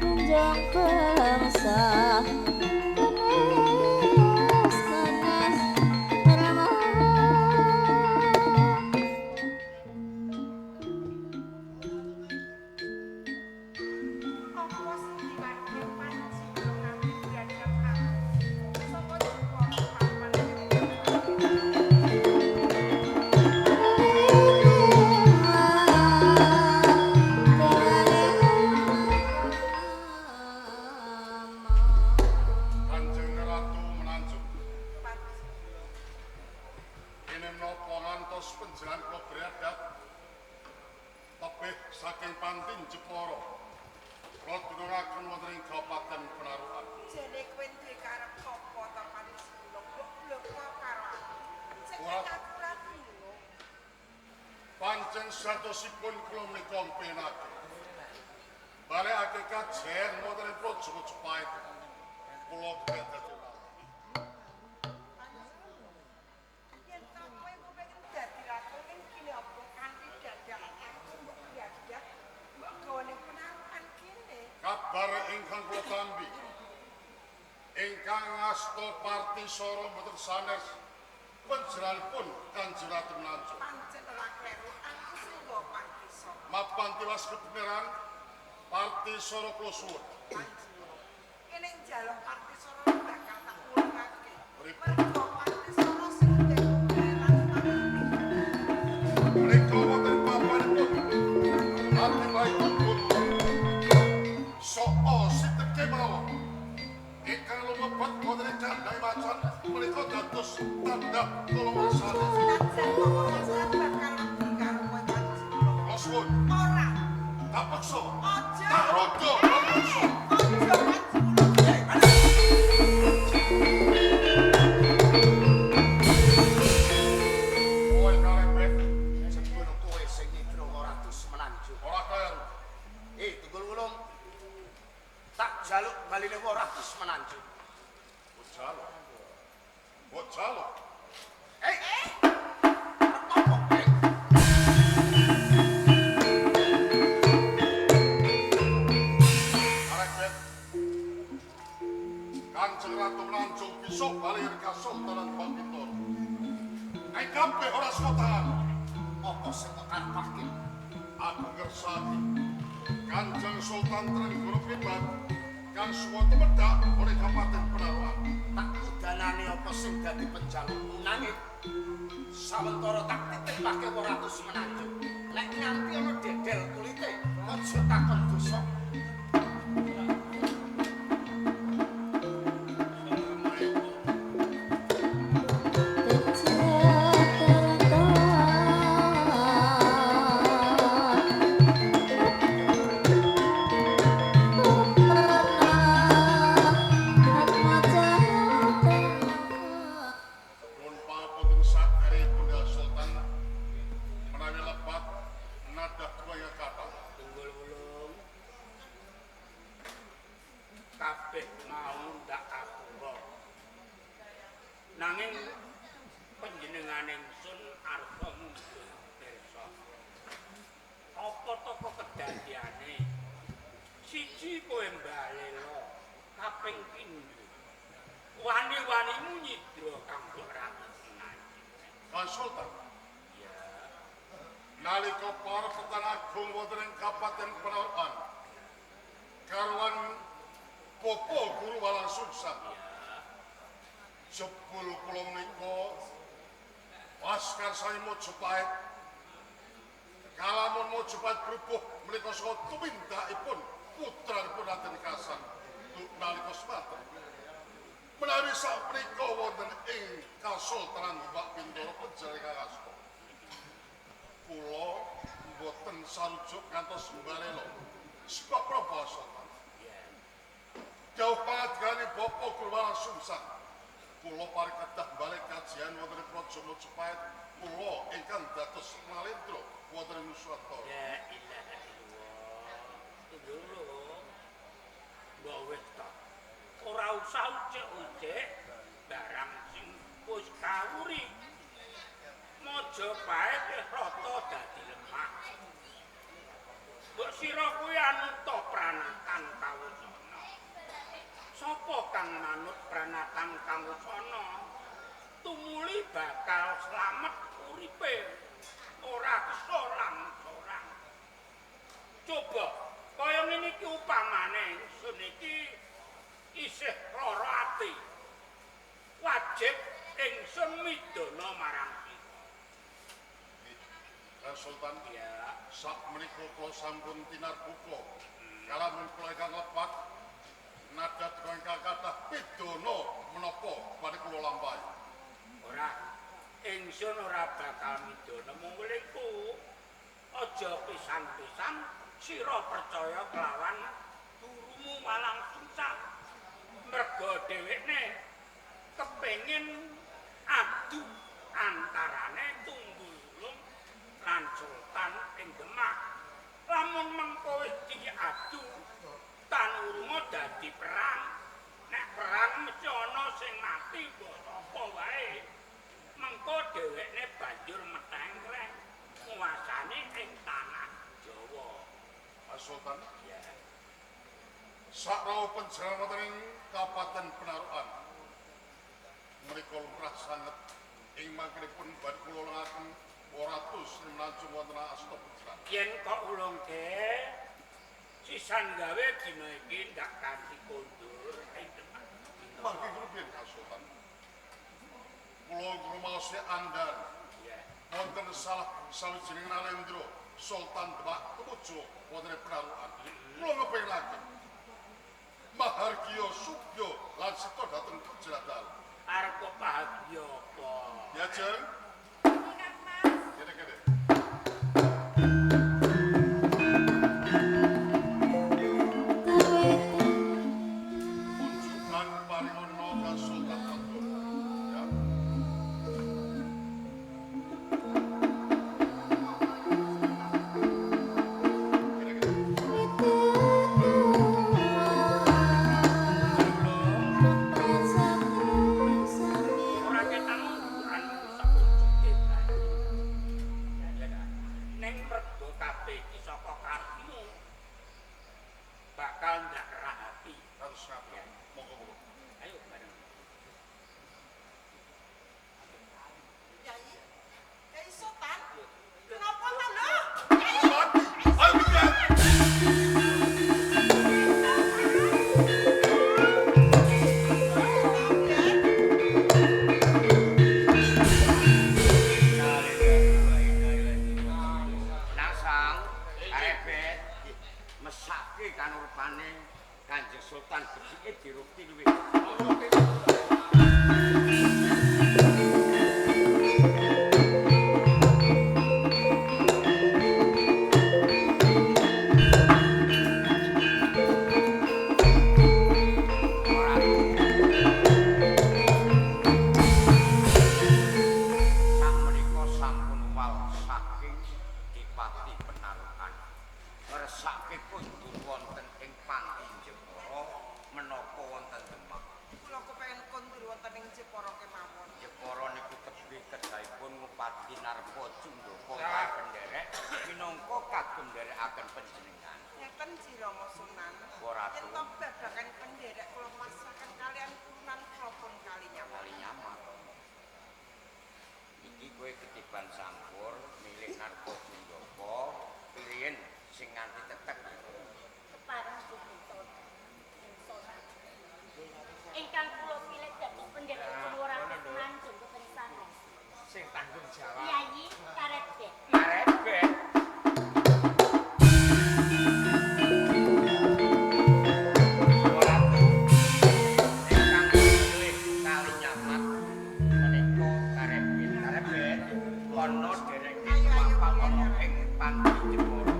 Junjung bangsa kenes kenes rama. Apa sing diwarke Panji Wulung nganti diadep aku? Saka Jepara papan. Kanjeng Ratu Menanjung. Panji Wulung. Kene menapa ngantos panjenengan kula beradab tebih saking pantin Jepara. Kula dunungaken wonten ing Kabupaten Penarukan. Jene kowe duwe karep apa to Panji Wulung? Mbok bloko karo aku. Sing Ora. aku ora bingung. Pancen satosipun kula menika mpenake. Balekake kajen wonten ing Praja Majapahit. Kula kedah dadi ratu. Yen to kowe kepengin dadi ratu ning kene apa kanthi dadak aku mbok dadak mbok gawa ning Penarukan kene. Kabar ingkang kula tampi ingkang ngasta parti sora mboten sanes panjenenganipun Kanjeng Ratu Menanjung. Pancen ora kleru aku sing nggawa Parti Sora. Mapan tiwas kebenaran parti sora kula suwun. Panji Wulung. Kene njaluk Parti Sora bakal tak wulungake. Mergo Parti Sora sing dadi pangeran Parti. Menika wonten papanipun Atibaipun Soal sinten kemawon ingkang lumebet wonten ing kandhang macan menika dados tandha kula sanes. Senajan kok ora bakal wedi karo kowe Panji Wulung. Kula suwun Ora. tak peksa. Aja. Tak rodo, tak peksa. Aja Panji Wulung. Kowe karebet Jebul kowe sing nyidra Ratu Semenanjung. ora kleru. Eh, Tunggul Wulung. Tak jaluk baline Ratu Semenanjung. Mbok jaluk. Mbok jaluk. Eh. Apa kowe? Karebet. Kanjeng Ratu Menanjung bisa bali ing Kasultanan Bangkitoro. Ae kabeh ora saka tangan. Apa sing kok karepake? Aku ngersake Kanjeng Sultan Trenggana pribadi kang suwa tumedhak oleh Kabupaten Penarukan. Tak udanane apa sing dadi penjalukmu nanging sawetara tak titipake Ratu Semenanjung. Nek nganti ana dedel kulite, aja takon dosa. Nuwun pangapunten saderengipun ya Sultan menawi lepat nadah kula kathah. Tunggul Wulung. Kabeh mau ndak apura. Nanging panjenengan ingsun arsa mungkin pirsa. Apa toko kedadiane? Siji kowe mbalela kaping pindho. Wani-wanimu nyidra kanggo Ratu Semenanjung. Kang Sultan, Ya, nalika para petan agung wonten ing Kabupaten Penarukan karuan Bapak Guru Walang Sungsang. Jebul kula menika Laskar Sami Majapahit kalamun Majapahit brubuh menika saka tumindakipun putranipun Raden Kasan nalika semanten. Menawi sakmenika wonten ing Kasultanan Bak Bintara panjenengan asta. Kula mboten sarujuk ngantos mbalela. Sebab menapa Sultan? ya. Dawuh pangadikane Bapak Guru Walang Sungsang. Kula paring kedah balik kajian wonten ing Praja Majapahit kula ingkang dados Nalendra wonten ing Nuswantara. La ilaha illallah. Tunggul Wulung. Mbok wis ta. Ora usah ucek-ucek barang sing wis kawuri. Majapahit wis rata dadi lemah. Mbok Pranuta pranatan kawusana. Sapa kang manut pranatan kawusana tumuli bakal slamet uripe, ora kesorang-sorang. Coba kaya ngene iki upamane ingsun iki isih lara ati. Wajib ingsun midana marang sira. Kang Sultan, Ya, sak menika kula sampun tinarbuka. Kalamun kula ingkang lepat nada ingkang kathah pidana menapa badhe kula lampahi. Ora, ingsun ora bakal midana mung iku. Aja pisan-pisan sira percaya kelawan gurumu Walang Sungsang. Merga dhewekne kepengin adu antarane Tunggul Wulung lan Sultan ing Demak. Lamun mengko wis diadu tanurunga dadi perang. Nek perang mesti ana sing mati mbok sapa wae. Mengko dhewekne banjur metengkleng nguwasani ing tanah Jawa. Mas Sultan, Ya. sak rawuh panjenengan wonten ing Kabupaten Penarukan. Menika lumrah sanget ing mangkenipun badhe kula ulungaken 200 mlancung wonten asta panjenengan. Yen kok ulungke sisan gawe dina iki ndak kanthi kondur ing Demak. Mangke rupiyin Kang Sultan. Kula ngrumaosi andhan Ya. wonten salah sawijining nalendra Sultan Demak tumuju wonten ing Penarukan. Kula ngepenginaken mahargya subya lan sita dhateng panjenengan. Arep kok bahagia apa? Ya, Jeng. Kang Mas. Kene kene. Kunjungan paringono Kang Sultan Agung. Ya. Kene kene. Ora ketang ukuranmu sakucuke banyu. Ya ta? Ning mergo kabeh iki saka karepmu bakal ndak rahati. Harus ngapura. Monggo monggo. Ayo bareng. Yai. Yai Sultan. Kenapa ta lho? Mati. Ayo minggir. Nasang arepe mesake kanurpane Kanjeng Sultan becike dirukti luwih. Sakmenika sampun wal saking Dipati Penarukan. Ngersake kundur wonten ing Panti Jepara menapa wonten Demak. Kula kepengin kondur wonten ing Jepara kemawon. Jepara niku tebih kedahipun Ngupati Narpa Cundaka kalih penderek minangka kagem nderekaken panjenengan. Ngeten Jirama Sunan. Ratu. Yen to babagan penderek kula masakan kalian turunan kula pun kali nyaman. Kali nyaman. Iki kowe ketiban sampur milih Narpa Cundaka pilihen sing nganti tetek. Kepareng Gusti Sultan. Ingkang kula pilih dados penderek kula Ratu Manjung boten sanes. Sing tanggung jawab. Yayi Karebet. Karebet. Ratu ingkang pilih kali nyamat menika Karebet. Karebet ana dereke semapan ana ing Panti Jepara.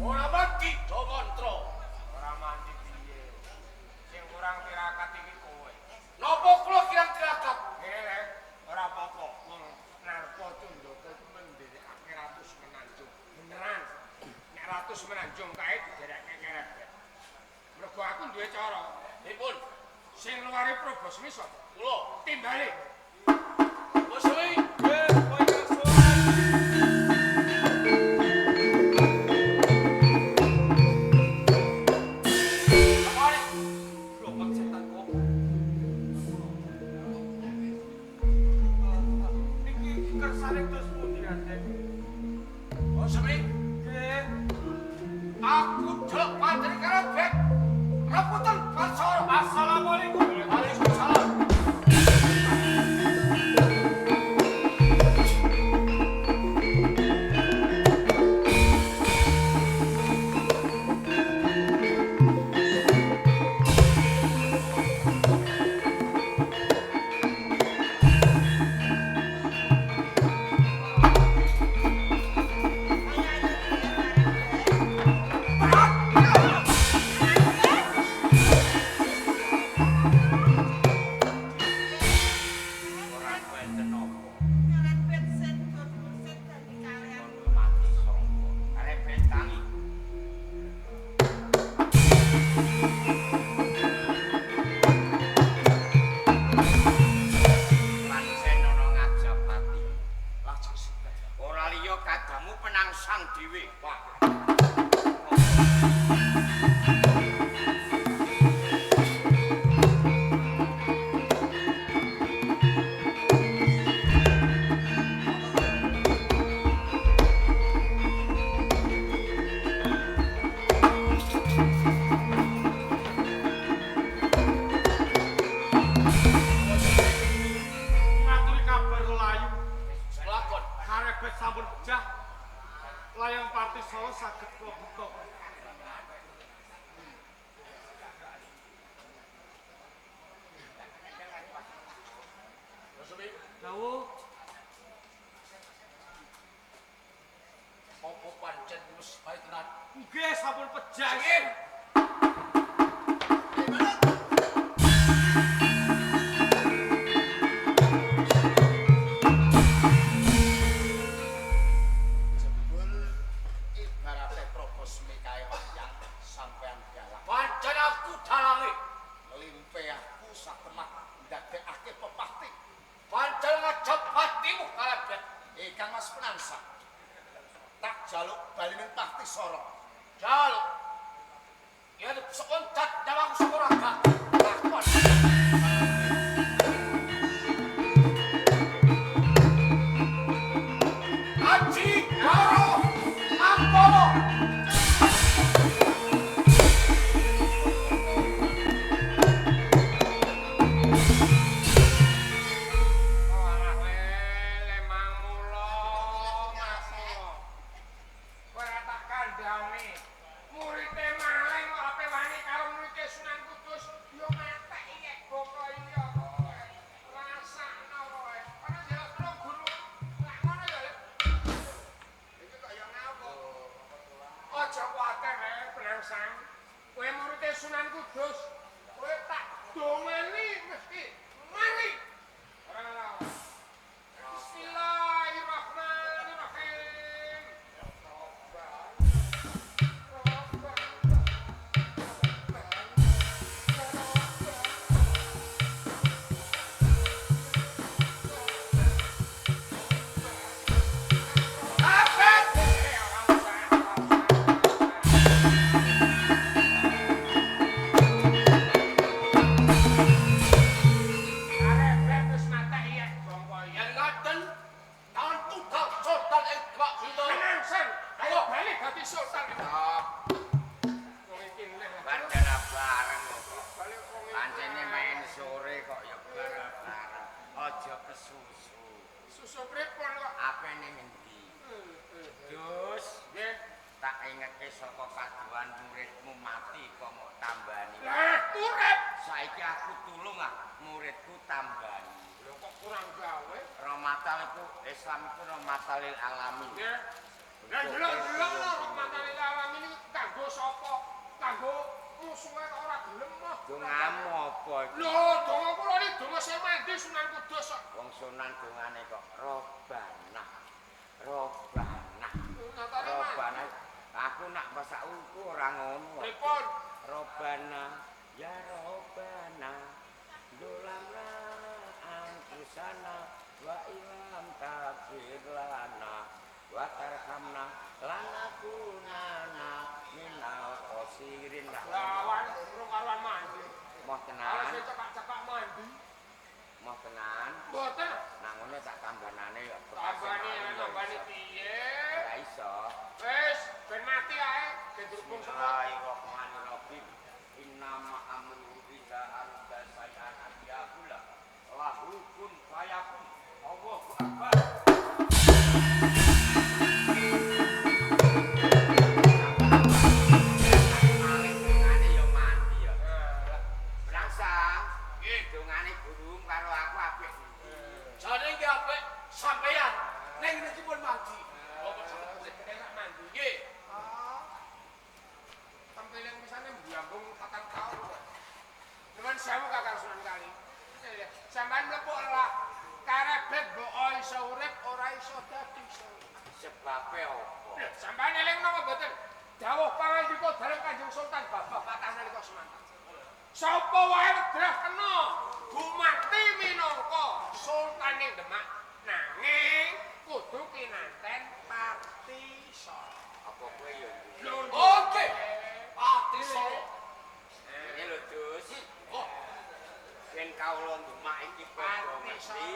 Ora mandi do mantra. Ora mandi piye? Sing kurang tirakat iki kowe. Napa kula kirang tirakat? Ngene rek, ora apa-apa. Wong Narpa Cundaka iku menderekake Ratu Semenanjung. Beneran. Nek Ratu Semenanjung kae diderekke Karebet. Mergo aku duwe cara. Pripun? Sing luware Probosmi sapa? Kula. Timbale. Bosmi. Nggih, kowe kersa. Apane? Gerobak setan kok. Niki kersane terus pundi, Raden? Bosmi. Nggih. Aku delok panjenengan karebet. Rebutan Batsara. Assalamualaikum. Waalaikumsalam. Ora wonten apa. Karebet sen sen dadi kalian. Kono mati sapa? Karebet tangi. Pancen ana ngajapati. Lajeng sinten? Ora liya kadamu penangsang dhewe. Wah. Ngaturi kabar lelayu. Lakon. Karebet sampun pejah. Layang Parti Solo saged kula buka. Bosmi, Dawuh, apa pancen wis bae tenan? nggih sampun pejah. Singin. Jebul ibarate Probosmi kae wayang sampean dalang. Pancen aku dalange. Limpe aku satemah ndadekake pepati. Pancen ngajapatimu karebet. Kang Mas Penangsang. Tak jaluk bali ning Pati Soro. Jaluk. Yen sekoncat nyawaku saka lakon. Aji Garo Mangkolo. Walah lele mangmula mangmula. Kowe ora tak kandhani. Murite maling kok ape wani karo murite Sunan Kudus yo matek iki boko iya kowe. Rasakno kowe. Ora njaluk tulung guru. Lak ngono ya. Lek. Iki kok ya ngapa? Aja kuwatir Penangsang. Kowe murite Sunan Kudus. Kowe tak dongani mesti mari. Ora ora. Bismillahirrahmanirrahim. Abet. Karebet wis matek iya bongko iya. Yen ngaten taun tunggal sultan ing Demak Sunda. Penangsang, ayo balik dadi sultan. Wong iki neh. Bandara bareng kok. Balik wong iki. Pancene main sore kok ya bareng-bareng. Aja kesusu. Susu pripun kok? Ape ning endi? Dus, Nggih. tak ingetke saka kaduan muridmu mati kok mok tambani. Lah, urip. Saiki aku tulung ah muridku tambani. Lho kok kurang gawe? Romatal iku Islam iku romatalil alamin. Nggih. Lah delok-delok lho rahmatanil alamin niku kanggo sapa? Kanggo musuhe kok ora gelem mah. Dongamu apa iku? Lho, donga kula iki donga sing mandi Sunan Kudus kok. Wong Sunan dongane kok robana. Robana. Nyatane mandi. Robana. Aku Aku nak basaku ora ngono. Pripun? Robana ya Robana dolamna anfusana wa ilam taghfir lana wa tarhamna lanakunana minal khosirin. Lawan urung karuan mandi. Moh tenan. Sing cekak-cekak mandi. Moh tenan. Mboten. Nang ngono tak tambanane ya. Tambane tambane piye? Ora iso. Wis ben mati ae ben dirubung semut. Bismillahirrahmanirrahim. Innama amru ila arda sayan abiyakula lahu kun fayakun. Allahu akbar. Dongane ya mandi ya. Brangsang, nggih dongane gurumu karo aku apik. Jane iki apik sampeyan ning niki pun mandi. Bapak sampeyan nek mandi. Nggih. Tempeling pisane mblambung patang taun. Nuwun sewu Kakang Sunan Kali. Sampeyan mlepuk lah. Karebet mbok iso urip ora iso dadi iso. Sebabe apa? Lho, sampeyan eling napa mboten? Dawuh pangandika dalem Kanjeng Sultan Babah Fatah nalika semanten. Sapa wae wedrah kena gumati minangka sultane Demak, nanging kudu kinanten Partisara. Apa kowe ya? Oke. Partisara. Ngene lho, Dus. Oh. Yen kawula Demak iki padha ngerti,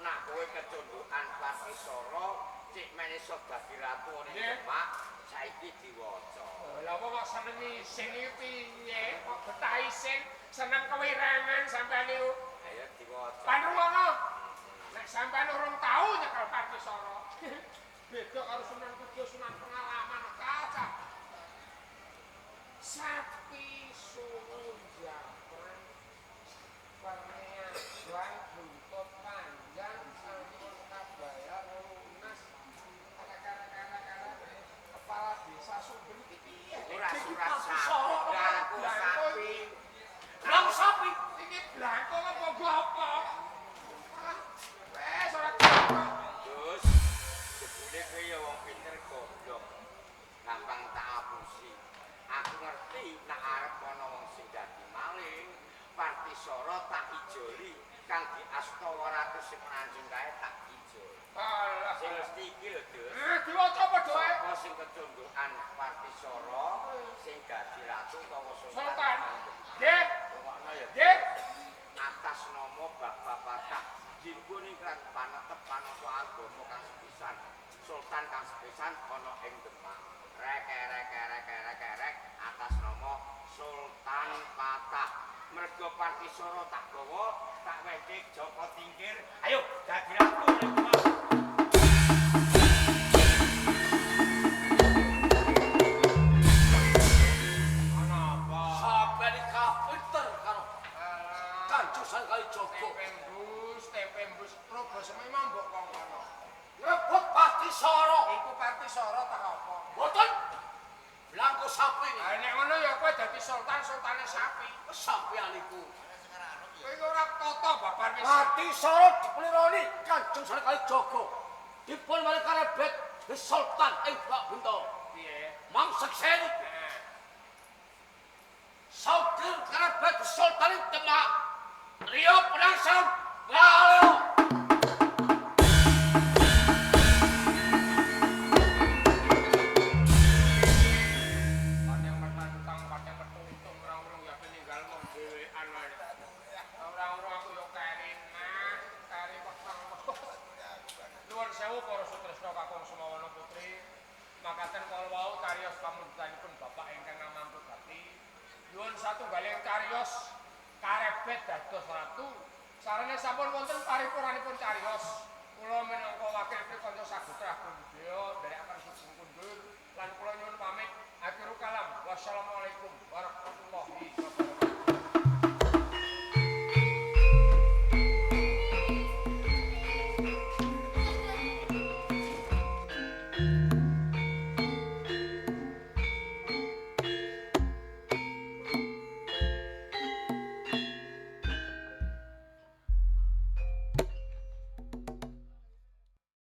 nek kowe kecundhukan Partisara, cik men iso dadi ratu ning Demak, saiki diwaca. Lha apa kok seneng isin iki piye? Kok betah isin, seneng kewirangan sampean niku. Ayo diwaca. Panrungono. Nek sampean urung tau nyekel Partisara. Beda karo Sunan Kudus, Sunan pengalaman kaca. Sapi suruh jaman perniagaan buntut panjang sampun kabayar lunas. Kara-kara kepala desa Sumber iki piye? Ora surat sapi, sapi. Blang sapi. Iki blangko apa apa? Wes ora blangko. Dus, jebule kowe ya wong pinter goblok. Gampang tak apusi. Aku ngerti nek arep ana wong sing dadi maling, Partisara tak ijoli kang diasta 200 sing Menanjung kae tak ijoli. Alah, sing mesti iki lho, Dus. Diwaca padha wae. Sapa sing kecundhukan Partisara sing dadi ratu utawa sultan. Nggih. Rungokno ya. Nggih. Atas nama Bapak Fatah jimbun ing panetep panata agama kang sepisan, sultan kang sepisan ana ing Demak. Rek rek rek rek rek atas nama Sultan Fatah. Mergo Partisara tak gawa, tak weke Joko Tingkir. Ayo dadi ratu ning Demak. Ana apa? Sampeyan iki kapinter karo Kanjeng Sunan Kalijaga. Tempe mbus, proboseme mbok kongkono. Ngrebut Partisara. Iku Partisara ta apa? Mboten. Blangko sapi. Ha nek ngono ya kowe dadi sultan, sultane sapi. Sampeyan iku. Kowe iki ora tata babar wis. Partisara diplironi Kanjeng Sunan Kalijaga. Dipun wali karebet wis sultan ing Bak Bento. Piye? Mangsekseni. Saudil karebet sultan ing Demak. Riyo Penangsang Baleo. Padang petantang, padang petuntung, ora-ora ya peninggal wong dhewean wae. Ora-ora aku yo keri nah, keri weteng. Nuwun sewu para sutresna kakung Sumawana Putri. Makaten kala wau cariyos pamundutanipun bapak ingkang namampu gati. Nyuwun satunggaling cariyos karebet dados ratu. Sarene sampun wonten paripuranipun cariyos. Kula minangka wakil kanca sagotra Budaya